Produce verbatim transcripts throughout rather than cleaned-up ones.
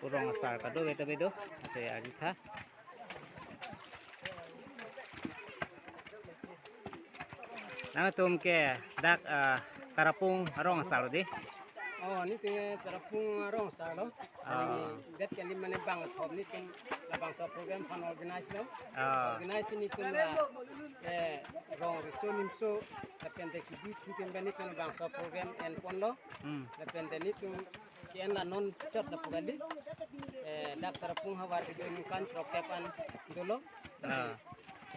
Rong asar kadokave ta do. Ase arjutha. Nangtum ke dak, ah, Tarapung arong asar di? Oh, nelitum Tarapung arong asar lo. Ah. Kali det kali mane bangthom nelitum labangso program aphan organize lo. Ah. Organize nelitum la, eh, rong riso nimso lapen de kebithek atum pen nelitum labangso program enponlo. Hmm. Lapen de nelitum ke-en la non chot lapu kali. Eh, dak Tarapung havar kedo ningkan throkkep an dolo. Ah.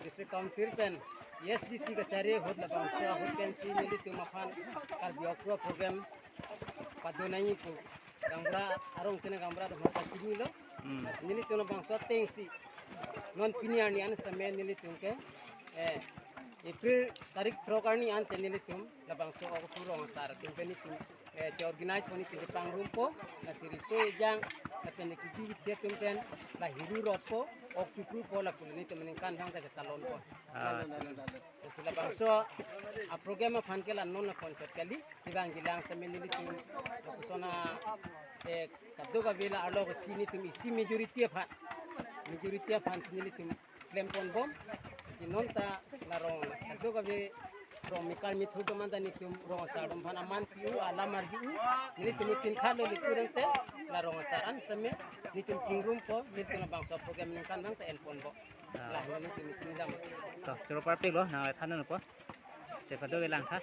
District Council pen A S D C kachari ahut labangso ahut pensi nelitum aphan Karbi Okra program pado nangji pu gaonbura arong kena gaonbura do pachinilo. Hmm. Nelitum labangso atengsi non pini arni an setame nelitum ke, eh, April tarik throk arni ante nelitum labangso ok tu rong asar atum pen nelitum, eh, che-organize pon nelitum pangrum po, lasi riso ejang lapen kebi kethek atum pen la hiru rot po, ok chukru po lapu nelitum ningkan thang ta chetalon po. Ah. Lasi labangso aprogram aphan ke la non apon chot kali, kevang kelang setame nelitum lapuson a, eh, kadokave la arlo si nelitum isi majority aphan, majority aphan si nelitum klemponbom. Si non ta la rong kadokave rong mekar methur atum anta nelitum rong asar atum aphan aman pi-u alam arju-u, nelitum ipin khalo le kurang te la rong asar an setame nelitum chingrum po, nelitum labangso program ningkan thang ta enponbom. Ah. La nelitum isi dam. To, choro parpik lo, nang than po. Che kadokave lang tha.